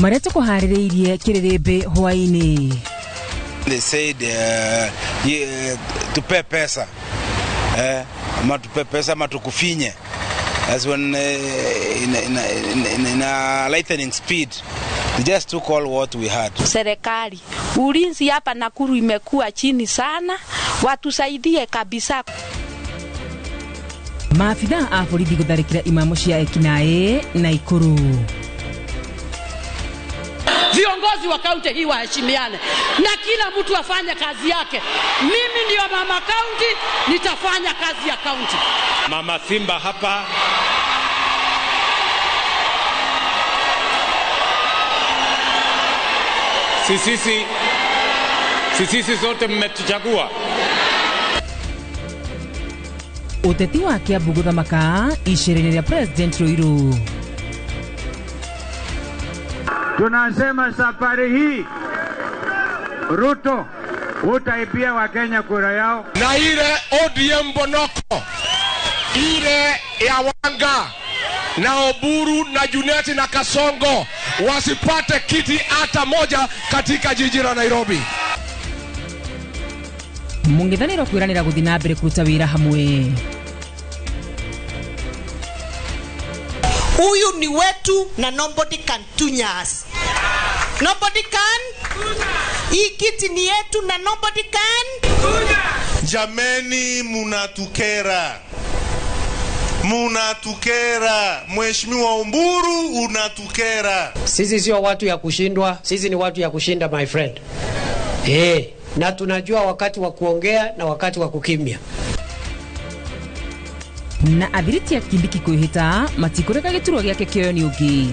Marĩa tũkũharĩrĩirie kĩrĩrĩmbĩ hwaĩ-inĩ. They said yeah, tupe pesa ama tupe pesa ama tukufinye. As when in a lightning speed they just took all what we had. Serikali, ulinzi hapa Nakuru imekuwa chini sana, watusaidie kabisa. Maabithaa a borithi gũtharĩkĩra imamo cia ekinaĩ Naikuru. Viongozi wa kaunti hii waheshimiane na kila mtu afanye kazi yake. Mimi ndio mama kaunti, nitafanya kazi ya kaunti. Mama Simba hapa. Sisi zote mmetuchagua. Uteti wa Kiambu gũthamaka icera-inĩ rĩa President Ruiru. Tunasema safari hii Ruto utaibia wa Kenya kura yao. Na ile ODM Bonoko, ile ya Wanga na Oburu na Junet na Kasongo wasipate kiti hata moja katika jiji la Nairobi. Mũng'ethanĩro kwĩranĩra gũthiĩ na mbere kũruta wĩra hamwe. Huyu ni wetu na nobody can tunya us. Nobody can. Hii kiti ni yetu na nobody can. Jameni, munatukera. Munatukera. Mheshimiwa Oburu unatukera. Sisi sio watu ya kushindwa, sisi ni watu ya kushinda, my friend. Na tunajua wakati wa kuongea na wakati wa kukimya. Na athiriti a Kindiki kwĩhĩta matikũreka gĩturwa gĩake kĩoyo nĩ ũngĩ.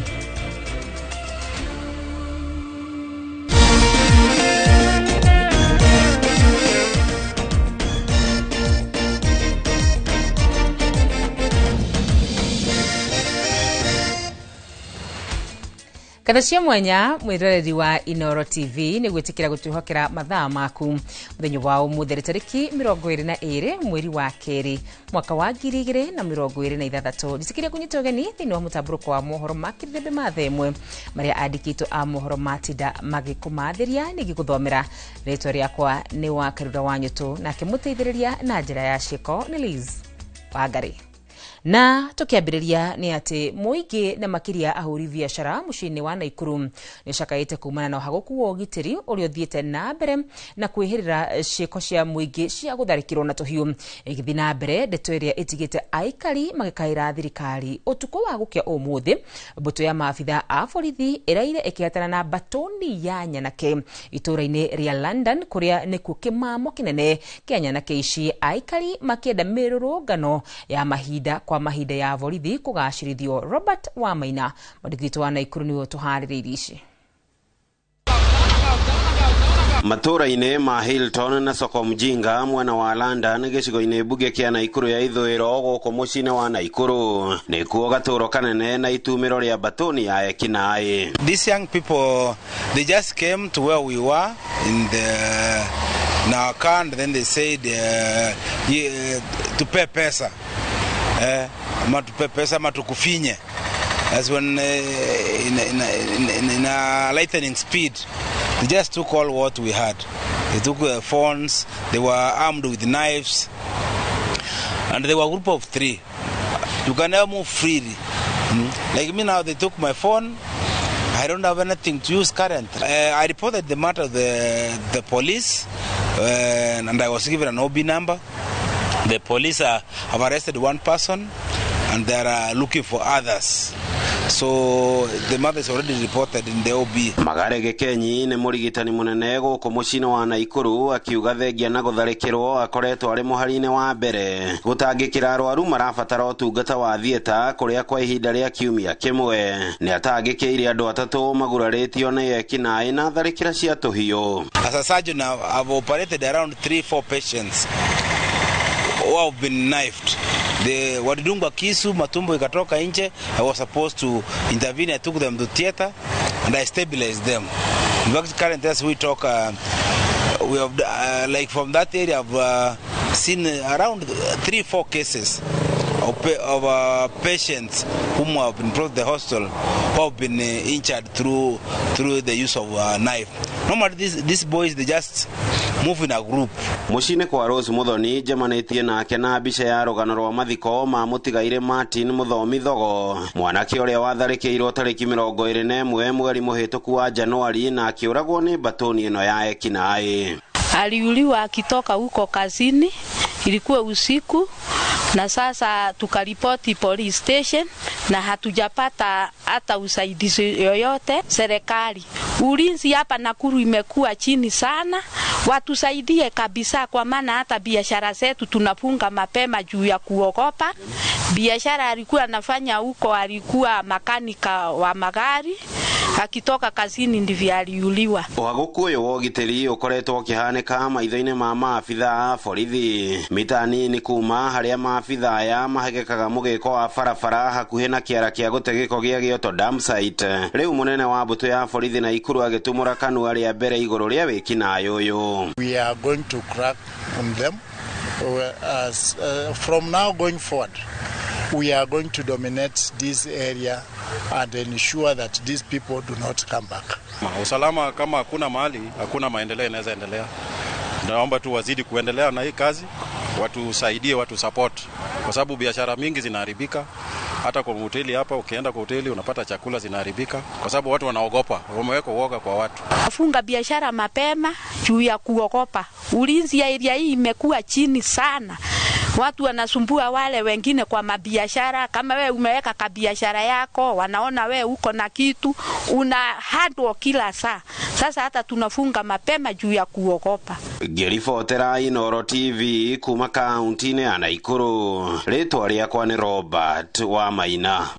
Katha cia mwanya mwiroreri wa Inoro TV nĩ gwĩtĩkĩra gũtwĩhokera mathaa maku mũthenya wa ũmũthĩ tarĩki 22 mweri wa kerĩ mwaka wa 2026. Njĩtĩkĩria kũnyita ũgeni thĩinĩ wa mũtambũrũko wa mohoro ma kĩrĩrĩmbĩ ma thaa ĩmwe marĩa andĩkĩtwo a mohoro matinda magĩkũmathĩria nĩngĩgũthomera. Rĩtwa rĩakwa nĩ wa Karura wa Nyũtũ, nake mũteithĩrĩria na njĩra ya ciĩko nĩ Liz Wangari. Na tukiambĩrĩria nĩ atĩ mũingĩ na makĩria ahũri biacara mũciĩ-inĩ wa Naikuru nĩ cakaĩte kumana na ũhagũku wa ũgitĩri ũrĩa ũthiĩte na mbere na kwĩhĩrĩra ciĩko cia mũingĩ cia gũtharĩkĩrwo na tũhiũ. Ĩgĩthiĩ na mbere ndeto ĩrĩa ĩtigĩte aikari magĩkaĩra thirikari. Ũtukũ wa gũkĩa ũmũthĩ mbũtũ ya maabithaa a borithi ĩraire ĩkĩhatana na batoni ya nyanake itũũra-inĩ rĩa London kũrĩa nĩkuo kĩmamo kĩnene kĩa nyanake ici, aikari makĩenda mĩrũrũngano ya mahinda kwa mahinda ya borithi kũgacĩrithio. Robert Wamaina mwandĩki witũ wa Naikuru nĩwe ũtũharĩrĩirie ici. Matũũra-inĩ ma Hilton na Soko Mjinga mwena wa London gĩcigo-inĩ mbunge kĩa Naikuru ya ithũĩro gũkũ mũciĩ-inĩ wa Naikuru nĩkuo gatũro kanene na itumĩro rĩa batoni ya ekinaĩ. These young people, they just came to where we were in the in our car and then they said yeah, tupe pesa ama tupe pesa ama tukufinye. As when in a lightning speed they just took all what we had. They took phones, they were armed with knives, and they were a group of three. You can never move freely. Like me now, they took my phone. I don't have anything to use currently. I reported the matter to the police, and I was given an OB number. The police have arrested one person, and they are looking for others. So the mother is already reported in the OB. Magare Gĩkenyi nĩ mũrigitani mũnene gũkũ mũciĩ-inĩ wa Naikuru akiuga thengia na gũtharĩkĩrwo akoretwo arĩ mũhari-inĩ wa mbere gũtangĩkĩra arwaru marabatara ũtungata wa thieta kũrĩa kwa ihinda rĩa kiumia kĩmwe nĩ atangĩkĩire andũ atatũ magurarĩtio nĩ ekinaĩ na tharĩkĩra cia tũhiũ. As a surgeon, I've operated around 3-4 patients who have been knifed. The walidungwa kisu, matumbo ikatoka nje. I was supposed to intervene. I took them to theater and I stabilized them. In fact, currently as we talk, we have like from that area I've seen around 3-4 cases of patients whom have been brought to the hospital who have been injured through the use of a knife. Normally these boys, they just move in a group. Muciĩ-inĩ kwa Rose Muthoni njemanĩtie nake na mbica ya rũgano rwa mathiko ma mũtigairĩ Martin Mũthomi Thogo, mwanake ũrĩa watharĩkĩirwo tarĩki 21 mweri mũhĩtũku wa Januari na akĩũragwo nĩ mbatũni ĩno ya ekinaĩ. Aliuliwa akitoka huko kazini, ilikuwa usiku, na sasa tukaripoti police station na hatujapata hata usaidizi yoyote. Serikali, ulinzi hapa Nakuru imekuwa chini sana, watusaidie kabisa, kwa maana hata biashara zetu tunafunga mapema juu ya kuogopa. Biashara alikuwa anafanya huko, alikuwa makanika wa magari, akitoka kazini ndivyo aliuliwa. Ũhagũku ũyũ wa ũgitĩri ũkoretwo ũkĩhanĩka maitho-inĩ ma maabitha a borithi mita nini kuma harĩa maabitha aya mahegekaga mũgĩko wa barabara hakuhĩ na kĩara kĩa gũte gĩko gĩa Gĩoto dump site. Rĩu mũnene wa mbũtũ ya borithi Naikuru agĩtumũra kanua rĩa mbere igũrũ rĩa wĩkinaĩ ũyũ. We are going to crack on them. As, from now going forward, we are going to dominate this area and ensure that these people do not come back. Usalama kama hakuna mahali, hakuna maendeleo inaweza endelea. Naomba tu wazidi kuendelea na hii kazi, watusaidie, watu support, kwa sababu biashara mingi zinaharibika. Hata kwa hoteli hapa, ukienda kwa hoteli unapata chakula zinaharibika kwa sababu watu wanaogopa, wameweka uoga kwa watu. Funga biashara mapema juu ya kuogopa. Ulinzi ya area hii imekuwa chini sana. Watu wanasumbua wale wengine kwa mabiashara. Kama we umeweka kabiashara yako, wanaona we uko na kitu, una handle kila saa. Sasa hata tunafunga mapema juu ya kuogopa. Ngĩribotera Inooro TV kuma kaunti-inĩ ya Naikuru, rĩtwa rĩakwa nĩ Robert wa Maina.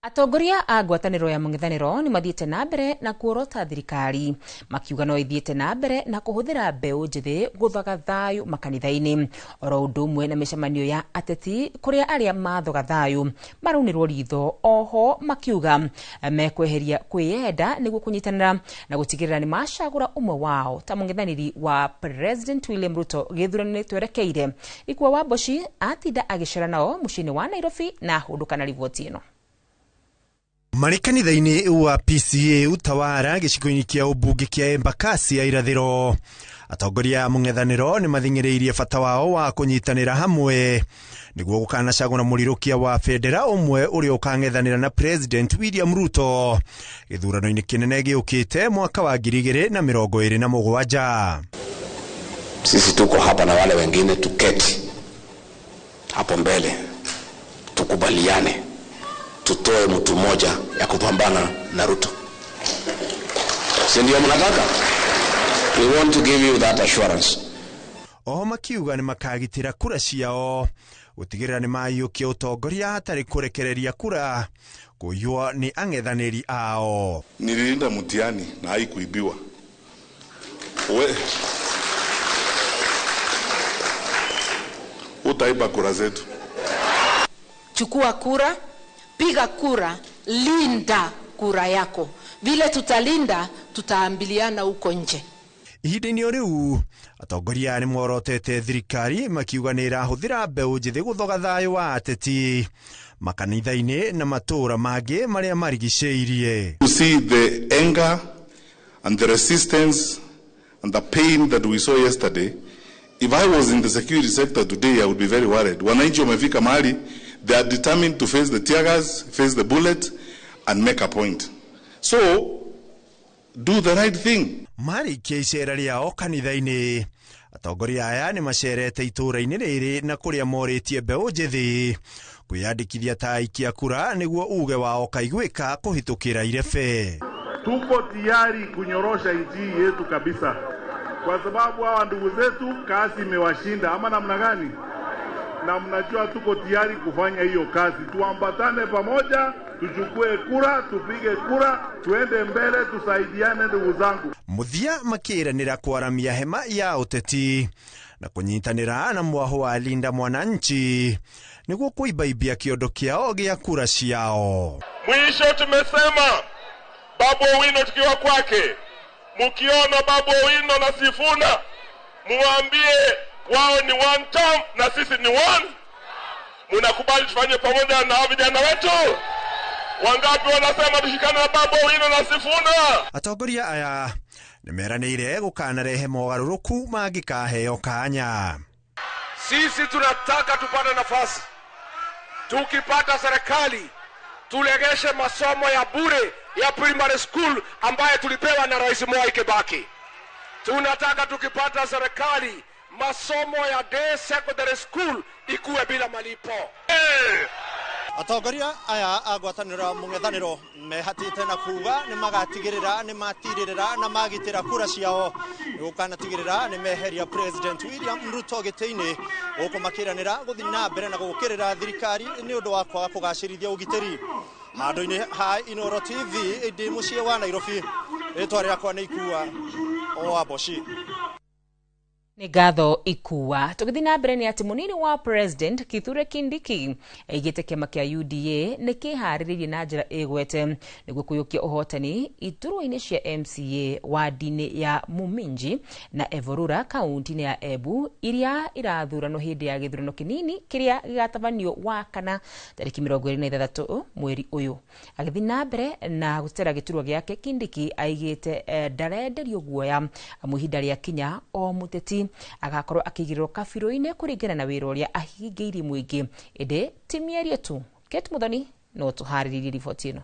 Atongoria a ngwatanĩro ya mũng'ethanĩro nĩ mathiĩte na mbere na kuorota thirikari makiuga no ithiĩte na mbere na kũhũthĩra mbeũ njĩthĩ gũthaga thayũ makanitha-inĩ, oro ũndũ ũmwe na mĩcemanio ya ateti kũrĩa arĩa mathoga thayũ maraunĩrwo ritho. Oho makiuga mekweheria kwĩyenda nĩguo kũnyitanĩra na gũtigĩrĩra nĩ macagũra ũmwe wao ta mũng'ethanĩri wa President William Ruto gĩthurano-inĩ twerekeire. Ikua wa Mboci atinda agĩcera nao mũciĩ-inĩ wa Nairobi na hũndũka na riboti ĩno. Marĩ kanitha-inĩ wa PCA Utawara gĩcigo-inĩ kĩa ũmbunge kĩa Embakasi ya irathĩro, atongoria a mũng'ethanĩro nĩ mathing'ĩrĩirie bata wao wa kũnyitanĩra hamwe nĩguo gũkanacagũra mũrirũkia wa bendera ũmwe ũrĩa ũkang'ethanĩra na President William Ruto gĩthurano-inĩ kĩnene gĩũkĩte mwaka wa 2027. Sisi tuko hapa na wale wengine, tuketi hapo mbele, tukubaliane, tutoe mtu mmoja ya kupambana na Ruto. Si ndio mnataka? We want to give you that assurance. Oho makiuga nĩ makagitĩra kura ciao gũtigĩrĩra nĩ maiyũkia ũtongoria hatarĩ kũrekereria kura kũiywo nĩ ang'ethanĩri ao. Nililinda mtihani na haikuibiwa. We utaiba kura zetu. Chukua kura, piga kura, linda kura yako. Vile tutalinda, tutaambiliana huko nje. Ihinda-inĩ o rĩu atongoria nĩ morotete thirikari makiuga nĩ ĩrahũthĩra mbeũ njĩthĩ gũthoga thayũ wa ateti makanitha-inĩ na matũũra mangĩ marĩa marigicĩirie. You see the anger and the resistance and the pain that we saw yesterday. If I was in the security sector today, I would be very worried. Wananchi wamefika mahali they are determined to face the tear gas, face the bullet, and make a point. So, do the right thing. Marĩkia icera rĩao kanitha-inĩ, atongoria aya nĩ macerete itũũra-inĩ rĩrĩ na kũrĩa morĩtie mbeũ njĩthĩ kwĩyandĩkithia ta aikia kura nĩguo uge wao kaiguĩka kũhĩtũkĩra irebe. Tuko tayari kunyorosha nchi yetu kabisa, kwa sababu hawa ndugu zetu kazi imewashinda, ama namna gani? Na mnajua tuko tayari kufanya hiyo kazi. Tuambatane pamoja, tuchukue kura, tupige kura, tuende mbele, tusaidiane ndugu zangu. Muthia makiranira kwaramia hema ya uteti na kunyitanira na mwaho wa Linda Mwananchi niguo kuibaibia kiondo kiao gia kura ciao. Mwisho tumesema Babu Owino tukiwa kwake, mukiona Babu Owino na Sifuna muambie wao ni one term na sisi ni one. Mnakubali tufanye pamoja na hao vijana wetu? Wangapi wanasema tushikane na Babu Owino na Sifuna? Atongoria aya nĩmeranĩire gũkanarehe mogarũrũku mangĩkaheo kanya. Sisi tunataka tupate nafasi. Tukipata serikali tulegeshe masomo ya bure ya primary school ambaye tulipewa na Rais Mwai Kibaki. Tunataka tukipata serikali masomo ya day secondary school ikuwe bila malipo. Hey! Atongoria aya a ngwatanĩro ya mũng'ethanĩro mehatĩte na kuga nĩ magatigĩrĩra nĩ matirĩrĩra na magitĩra kura ciao gũkanatigĩrĩra nĩ meheria President William Ruto gĩtĩ-inĩ gũkũ makĩranĩra gũthiĩ na mbere na gũkĩrĩra thirikari nĩ ũndũ wa kwaga kũgacĩrithia ũgitĩri. Handũ-inĩ ha Inooro TV ndĩ mũciĩ wa Nairobi, rĩtwa rĩakwa nĩ Ikua wa Mboci. Nĩ ngatho Ikua. Tũgĩthiĩ na mbere nĩ atĩ mũnini wa President Kithure Kindiki aigĩte kĩama kĩa UDA nĩ kĩharĩrĩirie na njĩra ĩgwete nĩguo kũiyũkia ũhotani iturwa-inĩ cia MCA wadi-inĩ ya Muminji na Evorura kaunti-inĩ ya Embu iria irathuranwo hĩndĩ ya gĩthurano kĩnini kĩrĩa gĩgatabanio Wakana tarĩki 26 mweri ũyũ. Agĩthiĩ na mbere na gũtetera gĩturwa gĩake, Kindiki aigĩte ndarenderio guoya amu ihinda rĩa kinya o mũteti agakorwo akĩigĩrĩrwo kabirũ-inĩ kũringana na wĩra ũrĩa ahingĩirie mũingĩ. Ĩndĩ ti mĩario tu. Kate Muthoni no tũharĩrĩrie riboti ĩno.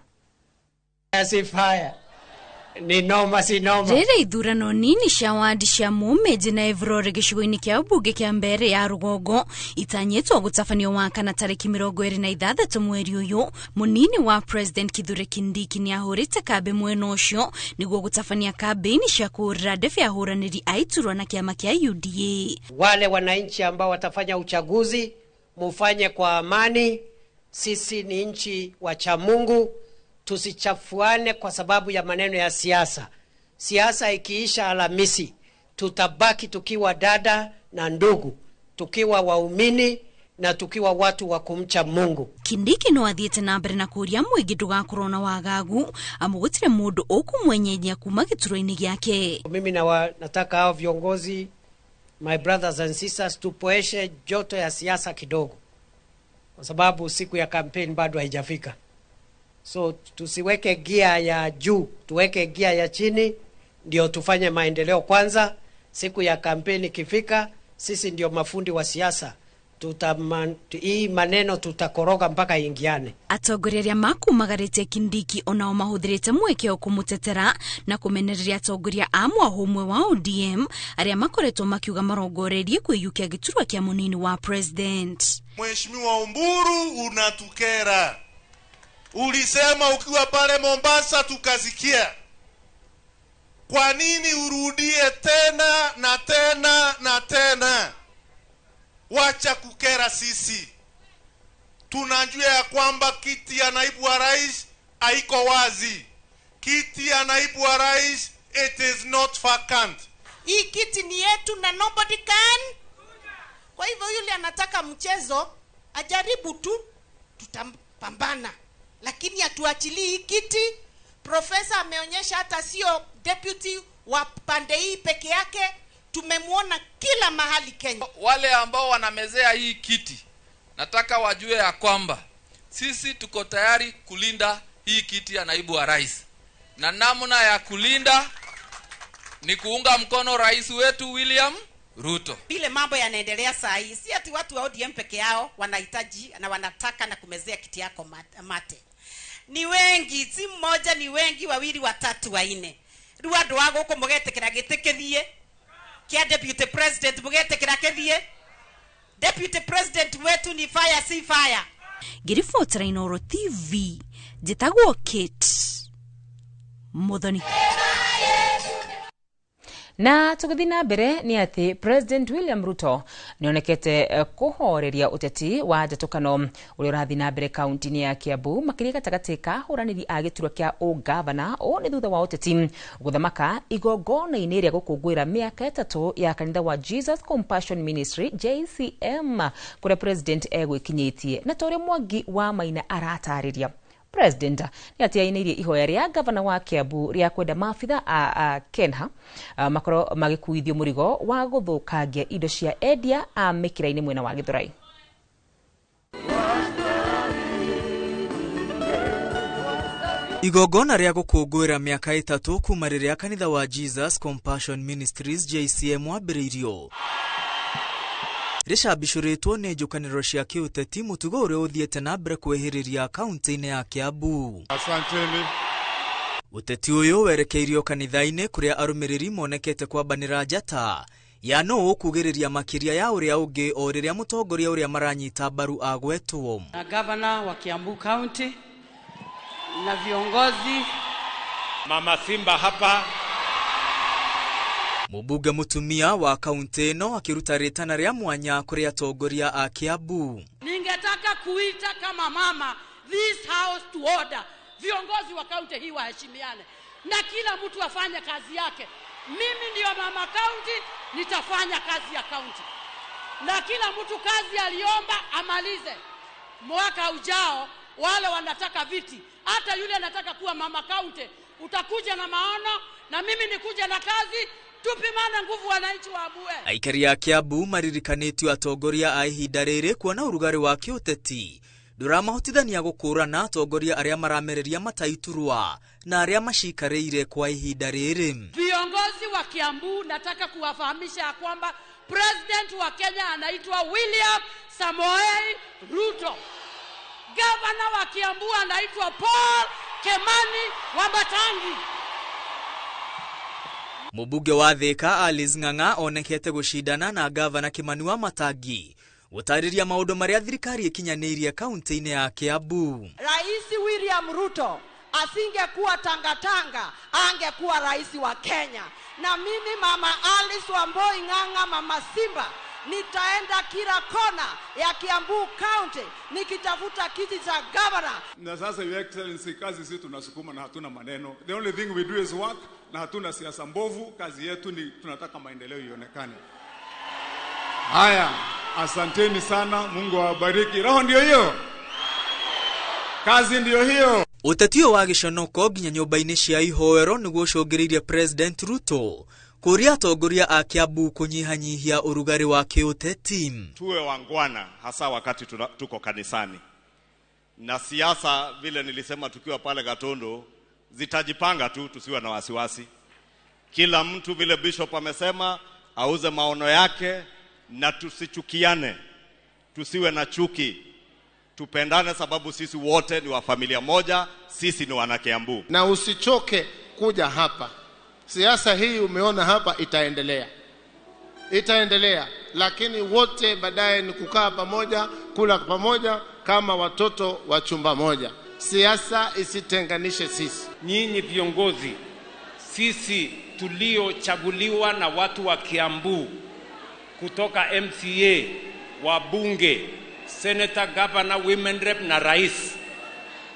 Ni noma si noma. Rĩrĩa ithurano nini cia wandi cia Muminji na Evrore gĩcigo-inĩ kĩa ũmbunge kĩa Mbeere ya rũgongo itanyĩtwo gũtabanio Wakana tarĩki 26 mweri ũyũ, mũnini wa President Kithure Kindiki nĩahũrĩte kambĩ mwena ũcio nĩguo gũtabania kambĩini cia kũhũrĩra ndebe ahũranĩri a iturwa na kĩama kĩa UDA. Wale wananchi ambao watafanya uchaguzi mufanye kwa amani. Sisi ni nchi wacha Mungu, tusichafuane kwa sababu ya maneno ya siasa. Siasa ikiisha Alhamisi, tutabaki tukiwa dada na ndugu, tukiwa waumini na tukiwa watu wa kumcha Mungu. Kindiki no athiĩte na mbere na kũũria mũingĩ ndũgakorwo na wagagu amu gũtirĩ mũndũ ũkũmwenyenyia kuma gĩturwa-inĩ gĩake. Mimi nataka hao viongozi, my brothers and sisters, tupoeshe joto ya siasa kidogo, kwa sababu siku ya campaign bado haijafika. So tusiweke gia ya juu, tuweke gia ya chini, ndio tufanye maendeleo kwanza. Siku ya kampeni ikifika, sisi ndio mafundi wa siasa. Hii maneno tutakoroga mpaka ingiane. Atongoria arĩa makumagarĩte Kindiki onao mahũthĩrĩte mweke wa kũmũtetera na kũmenereria atongoria a mwahũ ũmwe wa ODM arĩa makoretwo makiuga marongoreirie kwĩyũkia gĩturwa kĩa mũnini wa President. Mheshimiwa Umburu, unatukera. Ulisema ukiwa pale Mombasa tukasikia. Kwa nini urudie tena na tena na tena? Wacha kukera sisi. Tunajua ya kwamba kiti ya naibu wa rais haiko wazi. Kiti ya naibu wa rais, it is not vacant. Hii kiti ni yetu na nobody can. Kwa hivyo yule anataka mchezo ajaribu tu, tutapambana. Lakini hatuachilii hii kiti. Profesa ameonyesha hata sio deputy wa pande hii peke yake, tumemuona kila mahali Kenya. Wale ambao wanamezea hii kiti, nataka wajue ya kwamba sisi tuko tayari kulinda hii kiti ya naibu wa rais. Na namna ya kulinda ni kuunga mkono rais wetu William Ruto. Vile mambo yanaendelea saa hii, si ati watu wa ODM peke yao wanahitaji na wanataka na kumezea kiti yako mate. Ni wengi, si mmoja, ni wengi, wawili, watatu, wanne. Rĩu andũ a gũkũ mũgetĩkĩra gĩtĩ kĩthiĩ kĩa deputy president, mũgetĩkĩra kĩthiĩ. Deputy president wetu ni fire, si fire. Ngĩribotera Inooro TV, njĩtagwo Kate Muthoni. Na tũgĩthiĩ na mbere nĩ atĩ President William Ruto nĩonekete kũhoreria ũteti wa njatũkano ũrĩa ũrathiĩ na mbere kaunti-inĩ ya Kiambu, makĩria gatagatĩ ka ahũranĩri a gĩturwa kĩa ũgavana. Ũũ nĩ thutha wa ũteti gũthamaka igongona-inĩ rĩa gũkũngũĩra mĩaka 3 ya kanitha wa Jesus Compassion Ministry JCM, kũrĩa President egwĩkinyĩtie na ta ũrĩa Mwangi wa Maina aratarĩria. President nĩ atiainĩirie ihoya rĩa gavana wa Kiambu rĩa kwenda maabitha a Kenha makorwo magĩkuithio mũrigo wa gũthũkangia indo cia endia a mĩkĩra-inĩ mwena wa Gĩthũrai. Igongona rĩa gũkũngũĩra mĩaka 3 kuma rĩrĩa kanitha wa Jesus Compassion Ministries JCM wambĩrĩirio rĩcambicũrĩtwo nĩ njũkanĩrĩro cia kĩũteti, mũtugo ũrĩa ũthiĩte na mbere kwĩhĩrĩria kaunti-inĩ ya Kiambu. Asanteni. Ũteti ũyũ werekeirio kanitha-inĩ kũrĩa arũmĩrĩri monekete kwambanĩra njata ya nũ ũkugĩrĩria makĩria ya ũrĩa ũngĩ o rĩrĩa mũtongoria ũrĩa maranyita mbaru agwetwo. Na gavana wa Kiambu County na viongozi Mama Simba hapa. Mũmbunge mũtumia wa kaunti ĩno akĩruta rĩtana rĩa mwanya kũrĩ atongoria a Kiambu. Ningetaka kuita kama mama this house to order. Viongozi wa kaunti hii waheshimiane na kila mtu afanye kazi yake. Mimi ndio mama kaunti, nitafanya kazi ya kaunti, na kila mtu kazi aliomba amalize. Mwaka ujao wale wanataka viti, hata yule anataka kuwa mama kaunti, utakuja na maono na mimi nikuja na kazi, tupimane nguvu wananchi wa Abue. Aikari a Kiambu maririkanĩtio atongoria a ihinda rĩrĩ kuona ũrugarĩ wa kĩũteti ndũramahotithania gũkũrana atongoria arĩa maramereria mataiturwa na arĩa macikarĩire kwa ihinda rĩrĩ. Viongozi wa Kiambu, nataka kuwafahamisha ya kwamba president wa Kenya anaitwa William Samoei Ruto. Gavana wa Kiambu anaitwa Paul Kimani Wamatangi. Mũmbunge wa Thika Alice Ng'ang'a onekete gũcindana na gavana Kimani Wamatangi gũtarĩria maũndũ marĩa thirikari ĩkinyanĩirie kaunti-inĩ ya Kiambu. Rais William Ruto asingekuwa tangatanga, angekuwa rais wa Kenya. Na mimi mama Alice Wamboi Ng'ang'a, mama Simba, nitaenda kila kona ya Kiambu County nikitafuta kiti cha governor. Na sasa Your Excellency, kazi sisi tunasukuma na hatuna maneno. The only thing we do is work, na hatuna siasa mbovu. Kazi yetu ni tunataka maendeleo ionekane. Haya, asanteni sana, Mungu awabariki. Roho ndio hiyo, kazi ndio hiyo. Ũteti ũyũ wa gĩconoko nginya nyũmba-inĩ cia ihoero nĩguo ũcũngĩrĩirie President Ruto kũria atongoria a Kiambu kũnyihanyihia ũrugarĩ wa kĩũteti. Tuwe wangwana hasa wakati tuko kanisani. Na siasa vile nilisema tukiwa pale Gatondo zitajipanga tu, tusiwe na wasiwasi. Kila mtu vile Bishop amesema auze maono yake, na tusichukiane, tusiwe na chuki, tupendane sababu sisi wote ni wa familia moja, sisi ni wana Kiambu. Na usichoke kuja hapa. Siasa hii umeona hapa itaendelea. Itaendelea, lakini wote baadaye ni kukaa pamoja, kula pamoja kama watoto wa chumba moja. Siasa isitenganishe sisi. Nyinyi viongozi, sisi tuliochaguliwa na watu wa Kiambu kutoka MCA, wabunge, senator, governor, women rep na rais,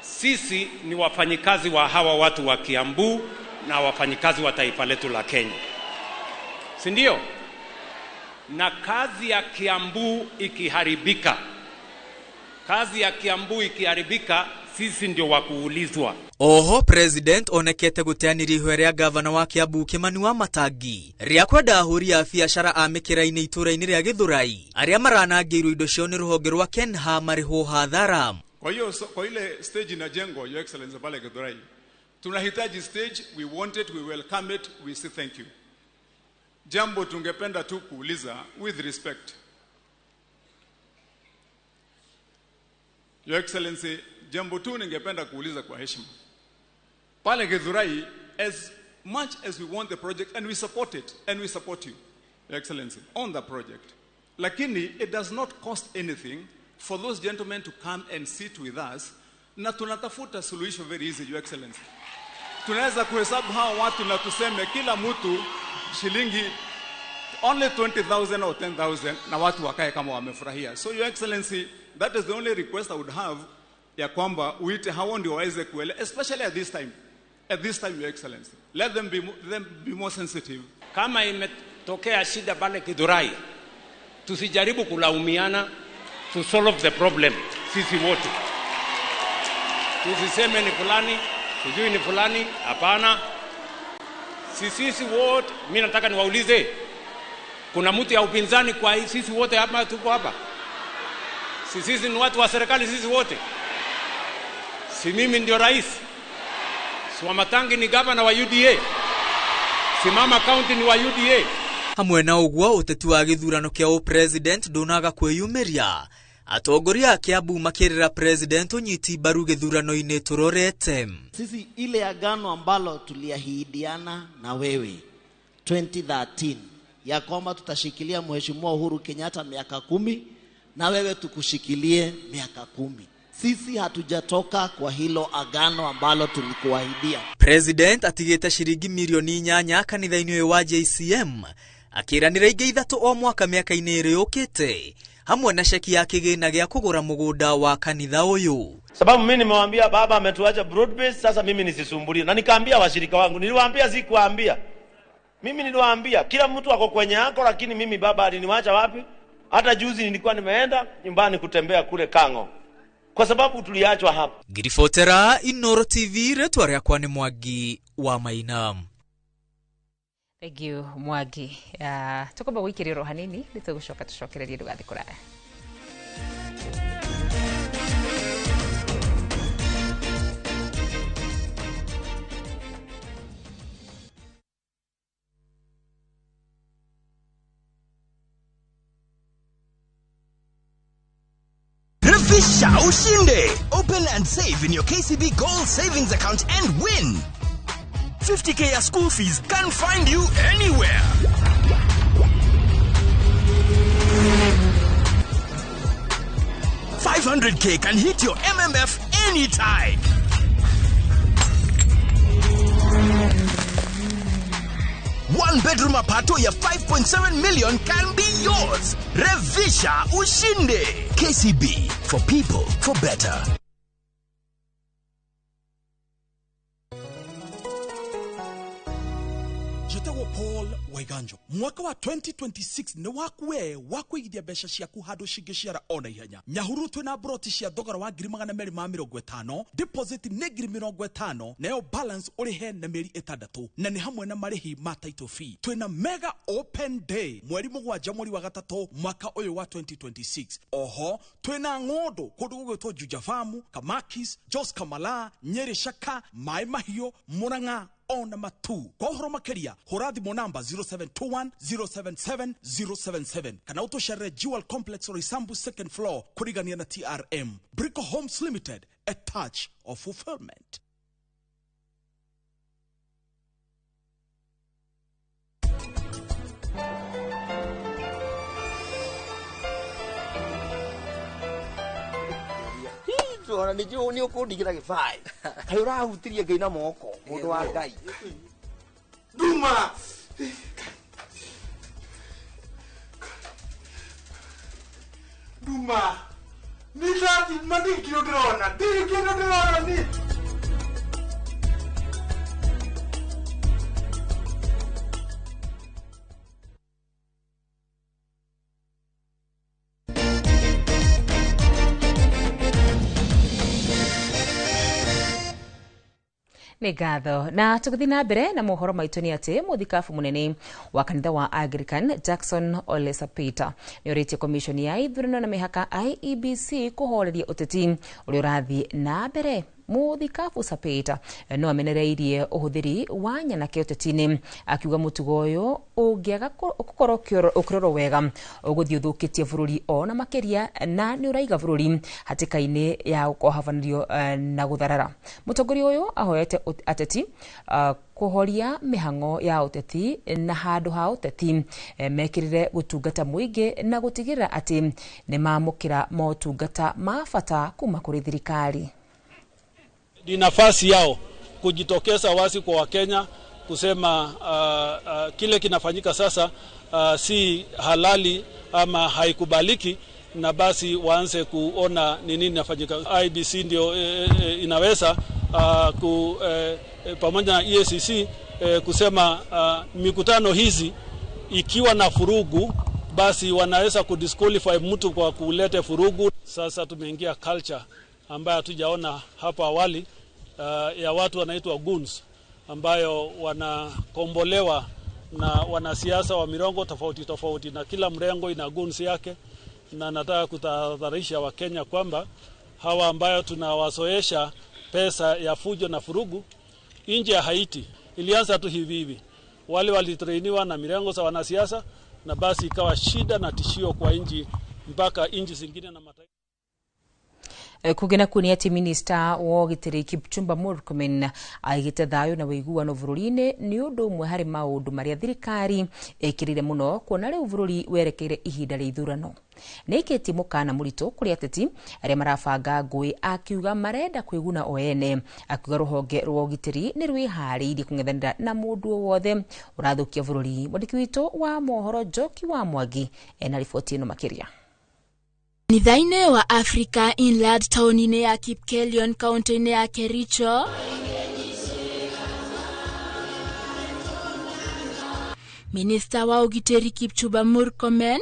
sisi ni wafanyikazi wa hawa watu wa Kiambu na wafanyikazi wa taifa letu la Kenya, si ndio? Na kazi ya Kiambu ikiharibika, kazi ya Kiambu ikiharibika, sisi ndio wakuulizwa. Oho President onekete gũteanĩria ihoya rĩa gavana wa Kiambu Kimani Wamatangi rĩa kwenda ahũri a biacara a mĩkĩra-inĩ itũũra-inĩ rĩa Githurai arĩa maranangĩirwo indo ciao nĩ rũhonge rwa Kenha marĩhwo hathara. Kwa hiyo kwa ile stage inajengwa, Your Excellency, pale Githurai, tunahitaji stage, we want it, we welcome it, we say thank you. Jambo tungependa tu kuuliza with respect, Your Excellency, jambo tu ningependa kuuliza kwa heshima. Pale Githurai, as much as we want the project and we support it and we support you, Your Excellency, on the project, lakini it does not cost anything for those gentlemen to come and sit with us, na tunatafuta suluhisho very easy, Your Excellency. Tunaweza kuhesabu hawa watu na tuseme kila mtu shilingi only 20,000 or 10,000 na watu wakae kama wamefurahia. So Your Excellency, that is the only request I would have, ya kwamba uite hao ndio waweze kuelewa, especially at this time. At this time, Your Excellency, let them be more sensitive. Kama imetokea shida pale Githurai, tusijaribu kulaumiana, to solve the problem sisi wote. Tusiseme ni fulani, sijui ni fulani, hapana. Sisi wote, mimi nataka niwaulize, kuna mtu ya upinzani kwa sisi wote hapa tuko hapa? Sisi ni watu wa serikali sisi wote. Si mimi ndio rais? Si Wamatangi ni gavana wa UDA? Simama county ni wa UDA? Hamwe na ũguo ũteti wa gĩthurano kĩa ũpresident ndũnaga kwĩyumĩria. Atongoria a Kiambu makĩrĩra president ũnyiti mbaru gĩthurano-inĩ tũrorete. Sisi ile agano ambalo tuliahidiana na wewe 2013 ya kwamba tutashikilia Mheshimiwa Uhuru Kenyatta miaka 10 na wewe tukushikilie miaka 10. Sisi hatujatoka kwa hilo agano ambalo tulikuahidia. President atigĩte ciringi mirioni 8 kanitha-inĩ ũyũ wa JCM akĩranĩra ingĩ 3 o mwaka mĩaka-inĩ ĩrĩ yũkĩte hamwe na ceki ya kĩgĩna gĩa kũgũra mũgũnda wa kanitha ũyũ. Sababu mimi nimewaambia baba ametuacha broad base, sasa mimi nisisumbulie. Na nikaambia washirika wangu, niliwaambia, sikuwaambia. Mimi niliwaambia kila mtu ako kwenye yako, lakini mimi baba aliniwacha wapi? Hata juzi nilikuwa nimeenda nyumbani kutembea kule Kango, kwa sababu tuliachwa hapa. Ngiribotera Inoro TV, retwa rĩakwa nĩ Mwangi wa Maina. Thank you Mwangi. Tukwamba gwikĩrĩrwo hanini nĩ tũgũcoka tũcokererie ndũgathiĩ kũraya. Revisha ushinde. Open and save in your KCB Gold Savings account and win. 50K ya school fees can find you anywhere. $500K can hit your MMF anytime. One bedroom apartment ya 5.7 million can be yours. Revisha ushinde. KCB, for people, for better. Njĩtagwo Paul Waiganjo. Mwaka wa 2026 nĩ waku we wa kũigithia mbeca ciaku handũ cingĩciara ona ihenya. Nyahururu twĩna broti cia thogora wa 250,000, deposit nĩ 50,000, nayo balance ũrĩhe na mĩeri 6, na nĩ hamwe na marĩhi ma title fee. Twĩna mega open day mweri 7 mweri wa 3 mwaka ũyũ wa 2026. Oho twĩna ng'ũndũ kũndũ gũgwĩtwo Juja Farm, Kamakis, Jos Kamala, Nyeri Shaka, Mai Mahiũ, Murang'a ona matu. Kwa ũhoro makĩria hũra thimũ namba 0721 077 077 kana ũtũcerere Jewel Complex Roysambu second floor kũrigania na TRM. Brico Homes Limited, a touch of fulfillment. Ona nä njå nä å kå ndigä ra gä baä kaä å rahutirie Ngai na moko må ndå wa Ngai Nduma Nduma nä ndatima ndä kä ndä rona ndä kä ndä rona nä Nĩ ngatho. Na tũgĩthiĩ na mbere na mohoro maitũ nĩ atĩ mũthikabu mũnene wa kanitha wa Anglican Jackson Ole Sapita nĩ orĩtie commission ya ithurano na mĩhaka IEBC kũhoreria ũteti ũrĩa ũrathiĩ na mbere. Mũthikabu Sapita no amenereirie ũhũthĩri wa nyanake ũteti-inĩ akiuga mũtugo ũyũ ũngĩaga gũkorwo ũkĩrorwo wega ũgũthiĩ ũthũkĩtie bũrũri ona makĩria na nĩ ũraiga bũrũri hatĩka-inĩ ya gũkohabanĩrio na gũtharara. Mũtongoria ũyũ ahoete ateti kũhoria mĩhang'o ya ũteti na handũ ha ũteti mekĩrĩre gũtungata mũingĩ na gũtigĩrĩra atĩ nĩmamũkĩra motungata ma bata kuma kũrĩ thirikari. Ni nafasi yao kujitokeza wazi kwa Wakenya kusema kile kinafanyika sasa si halali ama haikubaliki, na basi waanze kuona ni nini inafanyika. IBC ndio inaweza pamoja na EACC kusema mikutano hizi ikiwa na furugu basi wanaweza kudisqualify mtu kwa kulete furugu. Sasa tumeingia culture ambayo hatujaona hapo awali, ya watu wanaitwa goons ambayo wanakombolewa na wanasiasa wa mirengo tofauti tofauti, na kila mrengo ina goons yake. Na nataka kutahadharisha Wakenya kwamba hawa ambayo tunawazoesha pesa ya fujo na furugu Nchi ya Haiti ilianza tu hivi hivi, wale walitrainiwa na mirengo za wanasiasa, na basi ikawa shida na tishio kwa nchi mpaka nchi zingine na mataifa. Kugena kuni ati minista wa ũgitĩri Kipchumba Murkomen aigĩte thayũ na ũiguano bũrũri-inĩ nĩ ũndũ ũmwe harĩ maũndũ marĩa thirikari ĩkĩrĩire mũno kuona rĩu bũrũri werekeire ihinda rĩa ithurano. Nĩ ĩkĩtie mũkana mũritũ kũrĩ ateti arĩa marabanga ngũĩ akiuga marenda kwĩguna o ene, akiuga rũhonge rwa ũgitĩri nĩ rwĩharĩirie kũng'ethanĩra na mũndũ o wothe ũrathũkia bũrũri. Mwandĩki witũ wa mohoro Njoki wa Mwangi ena riboti ĩno makĩria. Kanitha-inĩ wa Africa Inland taũni-inĩ ya Kipkelion kaunti-inĩ ya Kericho, Minista wa ũgitĩri Kipchumba Murkomen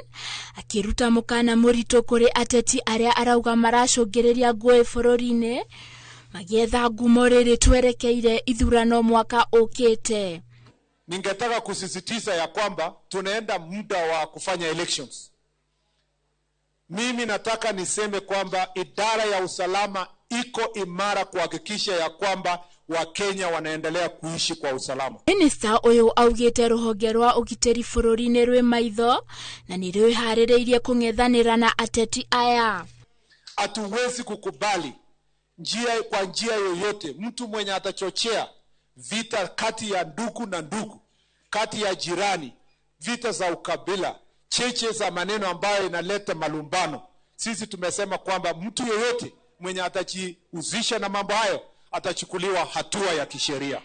akĩruta mũkana mũritũ kũrĩ ateti arĩa arauga maracũngĩrĩria ngũĩ bũrũri-inĩ magĩetha ngumo rĩrĩ twerekeire ithurano mwaka ũkĩte. Ningetaka kusisitiza ya kwamba tunaenda muda wa kufanya elections. Mimi nataka niseme kwamba idara ya usalama iko imara kuhakikisha ya kwamba Wakenya wanaendelea kuishi kwa usalama. Minista ũyũ augĩte rũhonge rwa ũgitĩri bũrũri-inĩ rwĩ maitho na nĩ rwĩharĩrĩirie kũng'ethanĩra na ateti aya. Hatuwezi kukubali kwa njia yoyote mtu mwenye atachochea vita kati ya ndugu na ndugu, kati ya jirani, vita za ukabila, cheche za maneno ambayo inaleta malumbano. Sisi tumesema kwamba mtu yeyote mwenye atajihusisha na mambo hayo atachukuliwa hatua ya kisheria.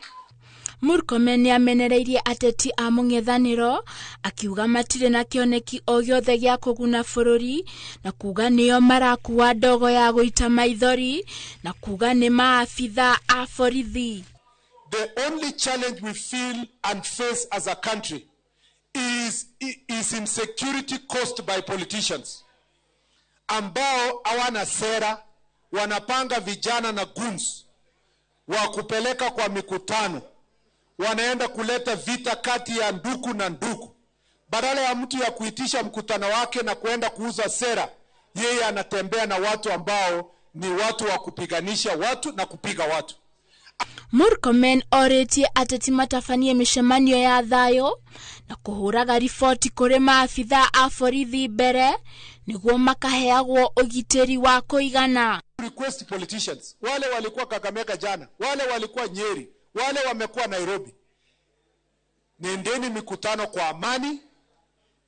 Murkomen nĩamenereirie ateti a mũng'ethanĩro akiuga matirĩ na kĩoneki o gĩothe gĩa kũguna bũrũri na kuga nĩo marakua ndogo ya gũita maithori na kuga nĩ maabitha a borithi. The only challenge we feel and face as a country is insecurity caused by politicians ambao hawana sera, wanapanga vijana na goons wa kupeleka kwa mikutano, wanaenda kuleta vita kati ya ndugu na ndugu. Badala ya mtu ya kuitisha mkutano wake na kuenda kuuza sera, yeye anatembea na watu ambao ni watu wa kupiganisha watu na kupiga watu. Murkomen orĩtie ateti matabanie mĩcemanio ya thayũ na kũhũraga riboti kũrĩ maabitha a borithi mbere nĩguo makaheagwo ũgitĩri wa kũigana. Request politicians, wale walikuwa Kakamega jana, wale walikuwa Nyeri, wale wamekuwa Nairobi, nendeni mikutano kwa amani.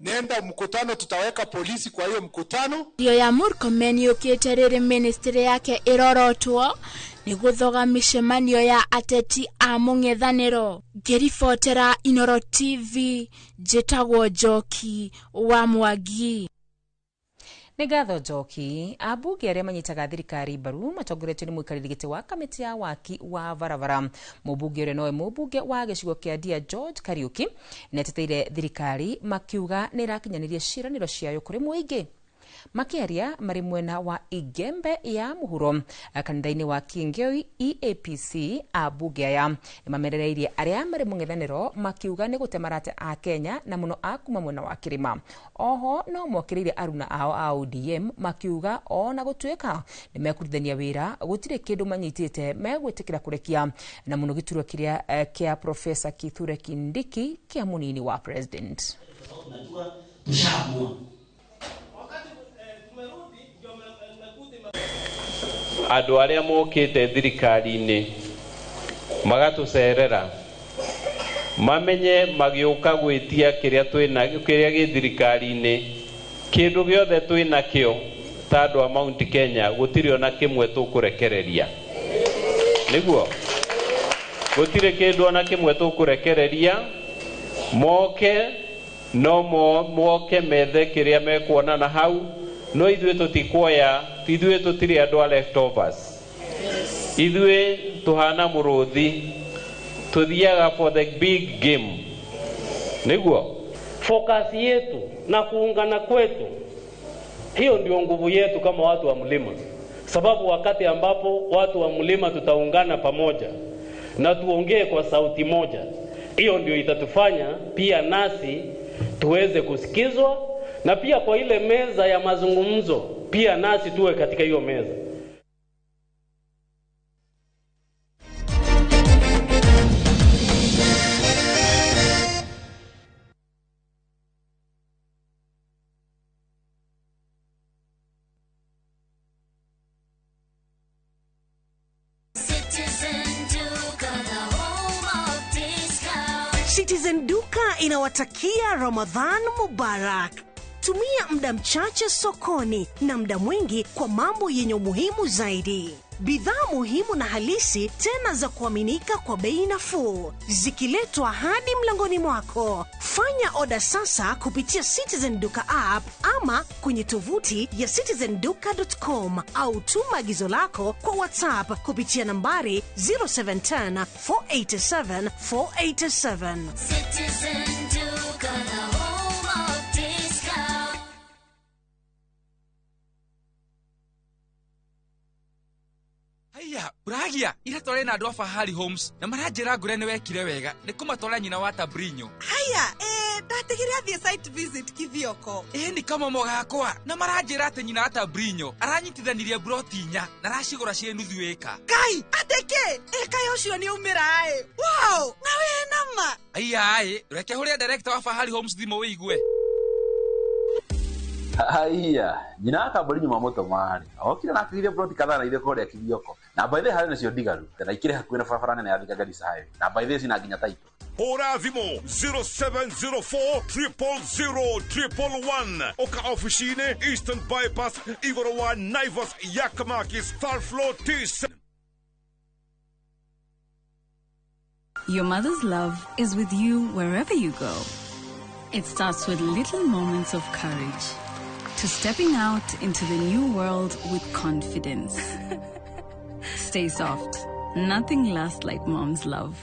Nenda mkutano, tutaweka polisi kwa hiyo mkutano. Rio ya Murkomen yũkĩte rĩrĩ ministry yake ĩrorotwo nĩ gũthoga mĩcemanio ya ateti a mũng'ethanĩro. Ngĩribotera Inoro TV, njĩtagwo Njoki wa Mwangi. Nĩ ngatho Njoki. Ambunge arĩa manyitaga thirikari mbaru matongoretio nĩ mũikarĩri gĩtĩ wa kamĩtĩ ya waki wa barabara, mũmbunge ũrĩa nowe mũmbunge wa gĩcigo kĩa Ndia George Kariuki nĩateteire thirikari makiuga nĩ ĩrakinyanĩria ciĩranĩro ciayo kũrĩ mũingĩ. Makĩaria marĩ mwena wa Igembe ya mũhuro kanitha-inĩ wa Kingei EAPC, ambunge aya nĩmamerereirie arĩa marĩ mũng'ethanĩro makiuga nĩ gũte marata a Kenya na mũno a kuma mwena wa kĩrĩma. Oho no mokĩrĩire aruna ao a ODM makiuga ona gũtuĩka nĩmekũrutithania wĩra gũtirĩ kĩndũ manyitĩte megwĩtĩkĩra kũrekia na mũno gĩturwa kĩrĩa kĩa Profesa Kithure Kindiki kĩa mũnini wa president. Andũ arĩa mokĩte thirikari-inĩ magatũcerera mamenye magĩũka gwĩtia kĩrĩa twĩna kĩrĩa gĩ thirikari-inĩ kĩndũ gĩothe twĩnakĩo ta andũ a Mount Kenya gũtirĩ ona kĩmwe tũkũrekereria, nĩguo gũtirĩ kĩndũ ona kĩmwe tũkũrekereria. Moke no moke methe kĩrĩa mekuona na hau, no ithuĩ tũtikuoya, ithuĩ tũtirĩ andũ a leftovers. Ithuĩ tũhana mũrũthi, tuthiaga for the big game, nĩguo focus yetu na kuungana kwetu, hiyo ndio nguvu yetu kama watu wa mlima, sababu wakati ambapo watu wa mlima tutaungana pamoja na tuongee kwa sauti moja, hiyo ndio itatufanya pia nasi tuweze kusikizwa, na pia kwa ile meza ya mazungumzo pia nasi tuwe katika hiyo meza. Citizen Duka inawatakia Ramadhan Mubarak. Tumia muda mchache sokoni na muda mwingi kwa mambo yenye umuhimu zaidi. Bidhaa muhimu na halisi tena za kuaminika kwa bei nafuu, zikiletwa hadi mlangoni mwako. Fanya oda sasa kupitia Citizen Duka app ama kwenye tovuti ya citizenduka.com au tuma agizo lako kwa WhatsApp kupitia nambari 0710 487 487. Citizen Duka, the home of discount. Haiya, Buragia, ira tware na andu a Fahari Homes na maranjĩra ngũre nĩ wekire wega nĩ kũmatwara nyina wa Tabrinyo. Haya, ndatigire athiĩ site visit Kithioko. Ĩ nĩ kamomo gakwa na maranjĩra atĩ nyina wa Tabrinyo aranyitithanirie broti inya na aracigũra ciĩ nuthu ĩka. Ngai, atĩ kĩ? Ĩ kaĩ ũcio nĩ aumĩra ĩ. Wow, na wĩ nama. Haiya ĩ, reke hũrĩre director wa Fahari Homes thimũ wĩigue. Haiya, nyina wa Kaburi nyuma mũtũmarĩ okire na akĩgithia ploti kadhaa na ithuĩ kũrĩa Kithioko na by the way harĩ nacio ndigaru na ikĩrĩ hakuhĩ na barabara nene ya Thika Garissa Highway na by the way cina nginya title. Hũra thimũ 0704 000 111 oka ofici-inĩ Eastern Bypass igũrũ wa Naivas Yakamakis third floor T7. Your mother's love is with you wherever you go. It starts with little moments of courage to stepping out into the new world with confidence. Stay soft. Nothing lasts like mom's love.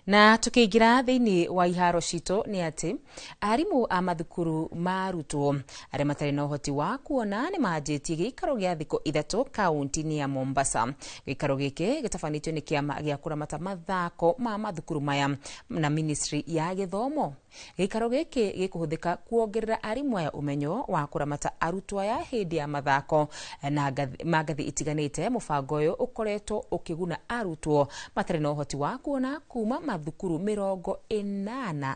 Na tukiingira thiini wa iharo citũ nĩ atĩ arimũ a mathukuru ma arutwo arĩa matarĩ na ũhoti wa kuona nĩ manjĩtie gĩikaro gĩa thikũ 3 kaunti-inĩ ya Mombasa. Gĩikaro gĩkĩ gĩtabanĩtio nĩ kĩama gĩa kũramata mathako ma mathukuru maya na ministry ya gĩthomo. Gĩikaro gĩkĩ gĩkũhũthĩka kuongerera arimũ aya ũmenyo wa kũramata arutwo aya hĩndĩ ya mathako na ma ngathĩ itiganĩte. Mũbango ũyũ ũkoretwo ũkĩguna arutwo matarĩ na ũhoti wa kuona kuma mathukuru 84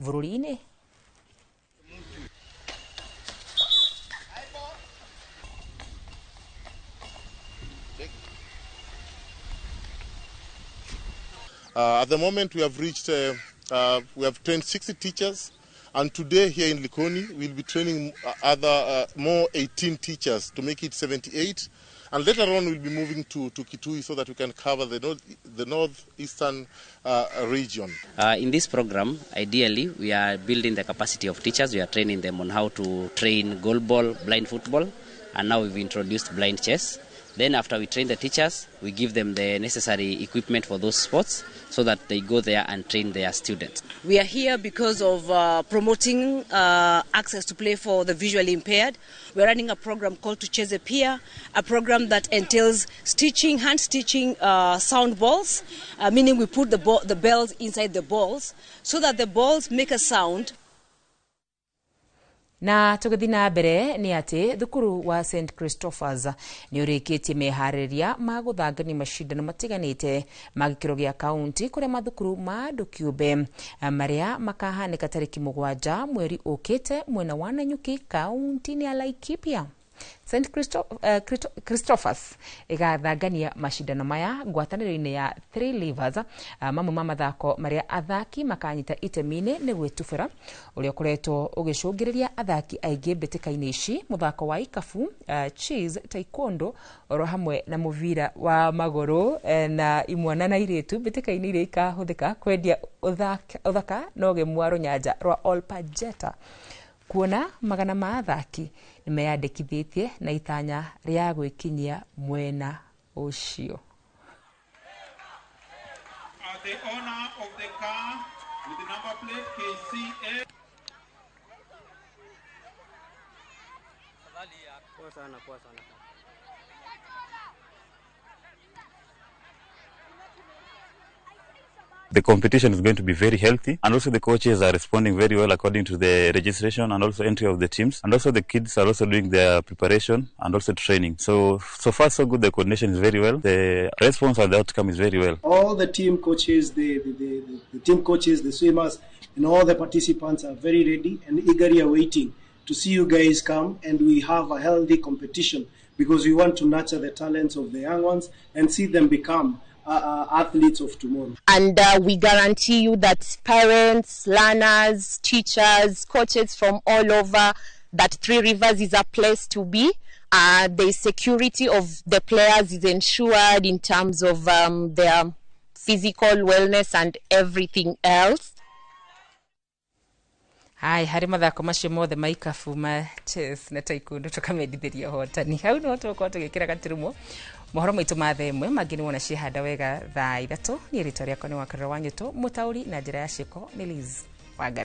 bũrũri-inĩ. At the moment we have reached, we have trained 60 teachers, and today here in Likoni we'll be training other more 18 teachers to make it 78, and later on we'll be moving to Kitui so that we can cover the northeastern region. In this program, ideally, we are building the capacity of teachers. We are training them on how to train goalball, blind football, and now we've introduced blind chess. Then after we train the teachers, we give them the necessary equipment for those sports so that they go there and train their students. We are here because of promoting access to play for the visually impaired. We're running a program called Tucheze Pia, a program that entails stitching, hand stitching sound balls, meaning we put the bells inside the balls so that the balls make a sound. Na tũgĩthiĩ na mbere nĩ atĩ thukuru wa St Christophers nĩ ũrĩkĩtie meharĩrĩria ma gũthangania macindano matiganĩte ma gĩkĩro gĩa kaunti kũrĩa mathukuru ma andũ kĩũmbe marĩa makahanĩka tarĩki 7 mweri ũkĩte mwena wa Nanyuki kaunti-inĩ ya Laikipia. St Christophers ĩgathangania macindano maya ngwatanĩro-inĩ ya Three Levers. Mamwe ma mathako marĩa athaki makanyita itemi-inĩ nĩ gwĩtubĩra ũrĩa ũkoretwo ũgĩcũngĩrĩria athaki aingĩ mbĩtĩka-inĩ ici, mũthako wa ikabu, chess, taekwondo oro hamwe na mũbira wa magũrũ na imwana na airĩtu mbĩtĩka-inĩ iria ikahũthĩka kwendia ũthaka na ũgemu wa rũnyanja rwa Olpajeta. Kuona magana ma athaki nĩmeyandĩkithĩtie na itanya rĩa gwĩkinyia mwena ũcio. The owner of the car with the number plate KCA. Poa sana. The competition is going to be very healthy, and also the coaches are responding very well according to the registration and also entry of the teams, and also the kids are also doing their preparation and also training. So far so good. The coordination is very well. The response and the outcome is very well. All the team coaches, the team coaches, the swimmers, and all the participants are very ready and eagerly awaiting to see you guys come, and we have a healthy competition because we want to nurture the talents of the young ones and see them become athletes of tomorrow. And we guarantee you that parents, learners, teachers, coaches from all over, that Three Rivers is a place to be. The security of the players is ensured in terms of their physical wellness and everything else. Hai harĩ mathako macio mothe ma ikabu ma chess na taekwondo tũkamendithĩria ũhotani. Hau nĩho tũgũkorwo tũgĩkĩra gaturumo mohoro maitũ ma thaa 1 mangĩ nĩwona ciehanda wega thaa 3. Niĩ rĩtwa rĩakwa nĩ Wakarura wa Nyũtũ, mũtaũri na njĩra ya ciĩko nĩ Liz Wangari.